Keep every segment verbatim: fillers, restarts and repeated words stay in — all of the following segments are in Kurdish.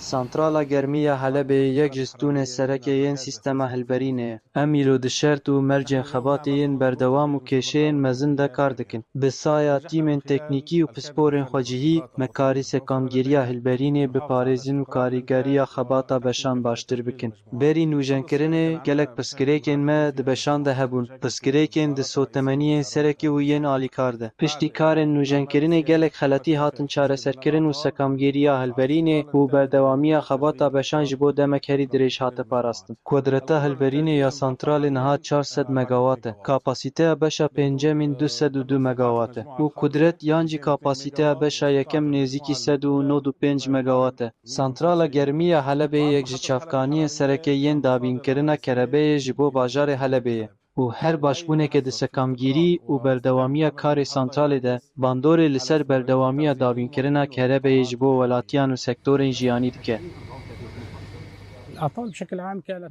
Santrala Germî ya Helebê yek ji stûnên sereke yên sîstema hilberînê ye. Em îro di şert û mercên xebatê yên berdewam û kêşeyên mezin de kar dikin. Bi saya tîmên teknîkî û pisporên xwecihî, me karî sekamgîriya hilberînê biparêzin û karîgeriya xebata beşan baştir bikin. Berî nûjenkirinê gelek pirsgirêkên me di beşan de hebûn. Pirsgirêkên di sotemeniyên sereke û yên alîkar de. Piştî karên nûjenkirinê gelek xeletî hatin çareserkirin û sekamgîriya hilberînê û berdewamiya xebata beşan ji bo demek herî dirêj hate parastin. Kudreta hilberînê ya santralê niha çar sed megawat e. Kapasîteya beşa pêncemîn du sed û du megawat e û kudret yan jî kapasîteya beşa yekem nêzîkî sed û nod û pênc megawat e. Santrala Germî ya Helebê yek ji çavkaniyên sereke yên dabînkirina kerebeyê ji bo bajarê Helebê ye û her başbûneke di sekamgîrî û berdewamiya karê santralê de bandorê li ser berdewamiya dabînkirina kerebeyê ji bo welatiyan û sektorên jiyanî dike.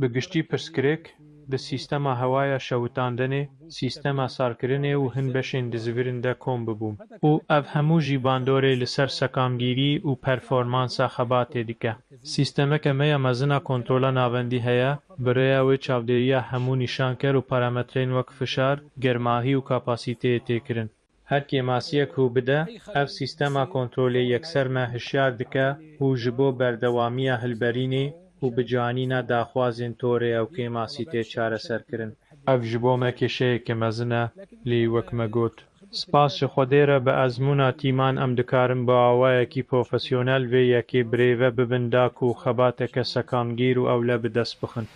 Bi giştî pirsgirêk di sîstema hewaya şewitandinê, sîstema sarkirinê û hin beşên dizivirin de kom bibûn û ev hemû jî bandorê li ser sekamgîrî û performansa xebatê dike. Sîstemeke me ya mezin a kontrola navendî heye, bi rêya wê çavdêriya hemû nîşanker û parametreyên wek fişar, germahî û kapasîteyê tê kirin. Her kêmasiyek hû bide, ev sîstema kontrolê yekser me hişyar dike û ji bo berdewamiya hilberînê û bicanîna daxwazên torê ew kêmasî tê çareserkirin. Ev ji bo me kêşeyeke mezin e, lê wek me got, spas ji Xwedê re bi ezmûna tîman em dikarin bi awayekî profesyonel vê yekê birêve bibin da ku xebateke sekamgîr û ewle bi dest bixin.